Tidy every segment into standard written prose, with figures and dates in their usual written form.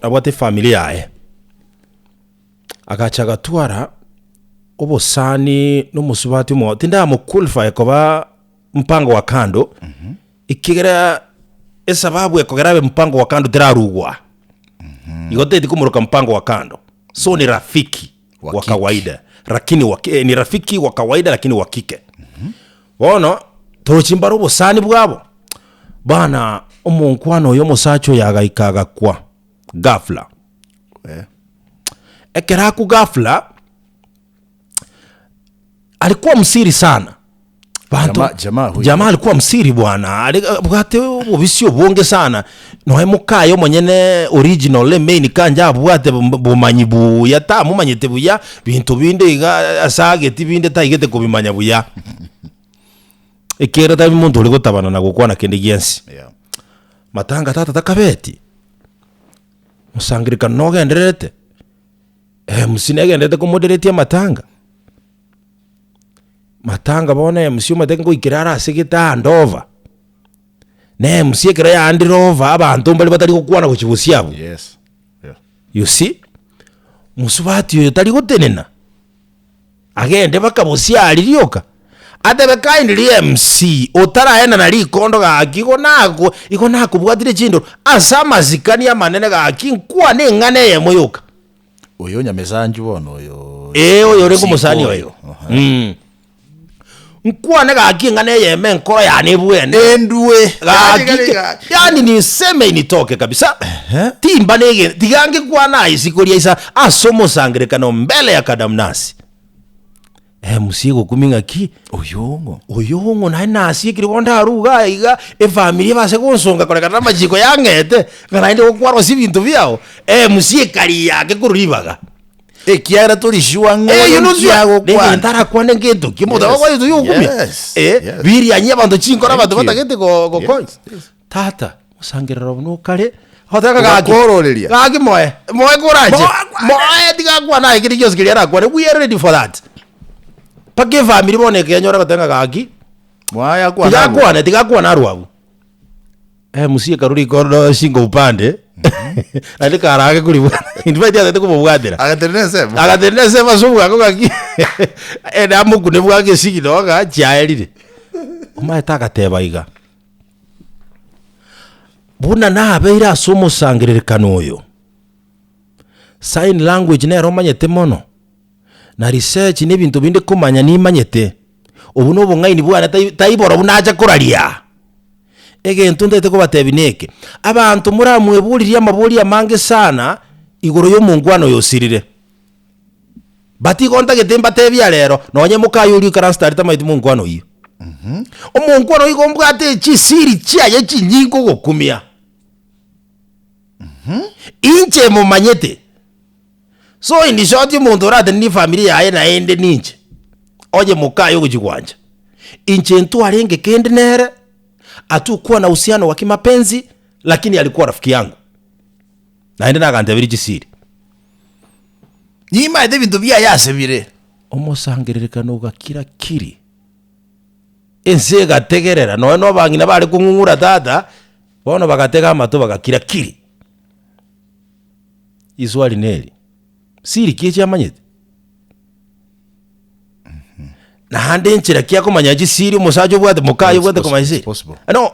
nabwate efamiri yaye, agacha agatwara obosani na omosubati omo tindamo qualify koba mpango wa kando, ekiagera esababu ekogera abe mpango wa kando terarugwa. Igo teti komoroka mpango wa kando, so ni rafiki Wa wa kike. kawaida lakini wa ki- ni rafiki wa kawaida lakini wa kike. Bono torochi mbare obosani bwabo, bana omonkwano oyo omosacha oyo agaika agakwa ghafla. Eh. Ekero akwa ghafla, alikuwa msiri sana. Banto, Jamaa- jamaa huyu. jamaa alikuwa msiri bwana, ari abwate obobisi obonge sana, noe mokaye omonyene original emain kanja abwate bom- bomanyi buya tamomanyete buya, binto binde iga asageti binde taigete kobimanya buya. Ekiagera tari monto ore gotabana na gokwana kende giensi. Yeah. Matanga tata takabeti, mosangererekano nogendererete, MC negendererete komoderetia amatanga. Matanga bono MC omanyete ngoikera are ase gete hand over, na MC ekero yaandire over abanto mbare batari gokwana gochia bosio abwo. Yes. Yeah. You see, mosubati oyo tari gotenena, agende mpaka bosio aria rioka, atebe kindly MC otaraenana rikondo gaki igo nago igo nakobwatire chindoro, ase amasikani amanene gaki nkwane eng'ana eyemo yoka. Oyo nyamesanchu bono oyo. Ee, oyo orenge omosani oyo. Aha. Mm. Nkwane gaki eng'ana eyemo enkoro yane ebwene. Endue. Gaki Gari, ke- gari. yani niseme initoke kabisa timba nege tiga ngekwana aye isiko ria isa ase omosangerekano mbele ya kadamnasi MC egokumi ng'aki Oyo ng'o? oyo ng'o naye nasiekire bono ndaruga iga efamiri ebase gonsonga korekana na amachiko yang'ete ng'a naende gokwarwa ase ebinto biao MC ekari yake korwa ribaga. Ekiagera tori sure ng'a Eh, oyo you know nki sure. agokwana. Negento arakwane ngento ki omonto Yes, agokwana egento giogokumia. yes, Eh, yes. birianyie abanto chinkoro Thank abanto you. batagete go- gokonya. Yes, yes. Tata, mosangerero buna okare, Goteba gaki, Ogakororeria. gaki moe, moe koranche, Moe moe tiga akwane aye kende gionsi keria arakwane, we are ready for that. Mpaka efamiri bono ekenyora goteba ng'a gaki, Moe akwane tiga abwo. akwane, tiga akwane arwe abwo. MC ekarwa rikondo shingo upande, naende karage koribwa, in fact atagete komobwatera. Agatenena ensemo. Agatenena ensemo ase obwango ng'aki, ere amokune bwango esigino ng'a chiaerire. Omanyete agateba iga. Buna nabeire ase omosangererekano oyo, sign language nere omanyete mono, na research na ebinto binde komanya nimanyete, obwo na obong'aini bwane tai taiborobwo nacha koraria. Egento ntagete kobatebia neke, abanto moramweboririe amabori amange sana, igoro ya omongwana oyo osirire. But igo ntagete mbatebie rero, nonye mokaye oria oikaransete aria tamanyeti monkwana oyio. Omonkwana oyio igo mbwate chisiri chiaye chinyinge ogokumia. Inche momanyete. So in short omonto oratenenie efamiri yaye naende ninche, onye mokaye ogochia gwancha. Inche ntwarenge kende nere, hatukuwa na uhusiano wa kimapenzi, lakini alikuwa rafiki yangu. Naende naganteberia chisiri. Nimaete ebinto biaye ase bire. Omosangererekano ogakira kiri, ense egategerera, nonya na abang'ina bare kong'ung'ura tata, bono bagatega amato bagakira kiri. Iswali neri, siri ki echi amanyete? Naende enchera ki akomanya chisiri omosacha obwate mokaye It's obwate possi- komanya it's chisiri? possible. No,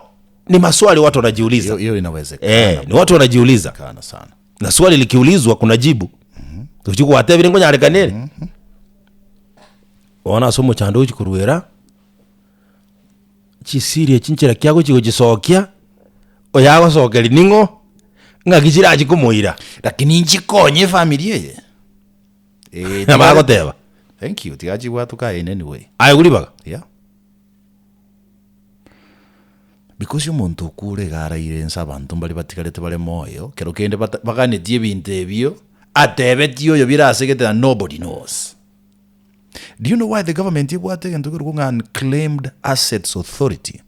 ni maswali watu wanajiuliza. Hiyo hiyo inawezekana. Eh, ni watu wanajiuliza. Kana sana. Na swali likiulizwa kuna jibu. Tochi gwatebire nkonyarekana ere. Bono ase omochando ogochi korwera, chisiri echi nchera ki agochi gochisokia, oyo agosokeria ning'o, ng'aki chirachi komoira. Lakini nchikonye efamiri eye. Eh, Nabo agoteba. Thank you. Tiga chibwatuka in any way. Aye ribaga. Yeah. Because omonto okure iga araire ense abanto mbare batigarete bare moyo, kero kende bata baganetie ebinto ebio, atebetie oyo bire ase gete and nobody knows. Do you know why the government ebwate egento kerokwo ng'a unclaimed assets authority?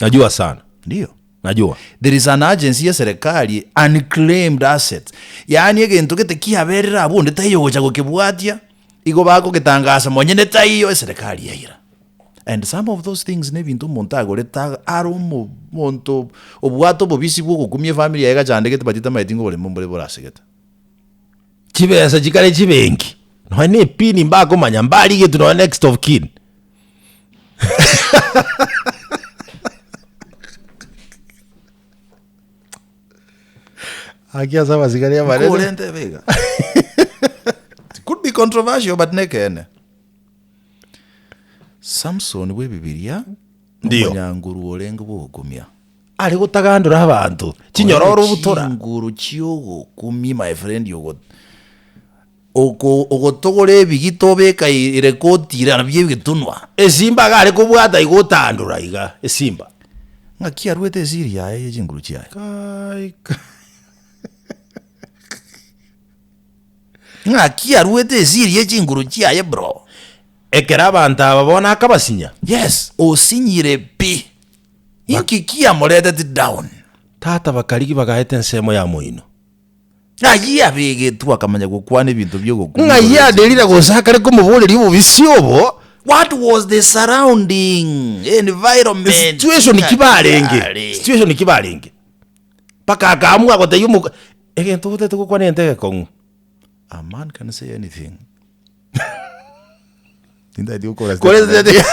Najua sana. Ndiyo. Najua. There is an agency ye serikali unclaimed assets. Yaani egento gete kiaberire abwo onde taiyo ogocha gokebwatia, igo bagogetangasa monyene taiyo eserekari yaira. And some of those things na ebinto omonto agorete aga are omo omonto obwate obobisi bwa ogokumia efamiri yaye gachandegete but tamaeti ng'a oboremo mbore borasegete. Chibesa chikare chibenki, nonya na epini mbakomanya, mbarigetwe nonya next of kin. Aki ase abasigari abanene. Nkore ntebe iga. It could be controversial but nekeene. Samson bwe ebibiria Ndiyo. omonyanguru orenge bw'ogokumia. Are gotagandora abanto, chinyororo obutora. Chinguru chiogokumia my friend ogo oko ogotogora ebigita obeka erekoti ira nabio ebitunwa. Esimba iga are kobwata iga otandora iga, esimba. Ng'aki arwete esiri yaye ye chinguru chiaye? Kai kai. Ng'aki arwete esiri ye chinguru chiaye bro? Ekero abanto aba bono akabasinya. Yes, osinyire pi. Inki kiamoreteti down? Tata bakarigia bagaeta ensemo ya moino. Ng'ai abegetwe akamanya gokwana ebinto bi'ogokumia Ng'ai igoro ye aderire chinguru gose akare komoboreria obobisi obo? What was the surrounding environment? Situation ki Ng'aki barenge? yare? Situation ki barenge? Mpaka akaamua gotebia omo egento otagete gokwana egento egekong'u. A man can say anything. Tintageti gokora Kore statement.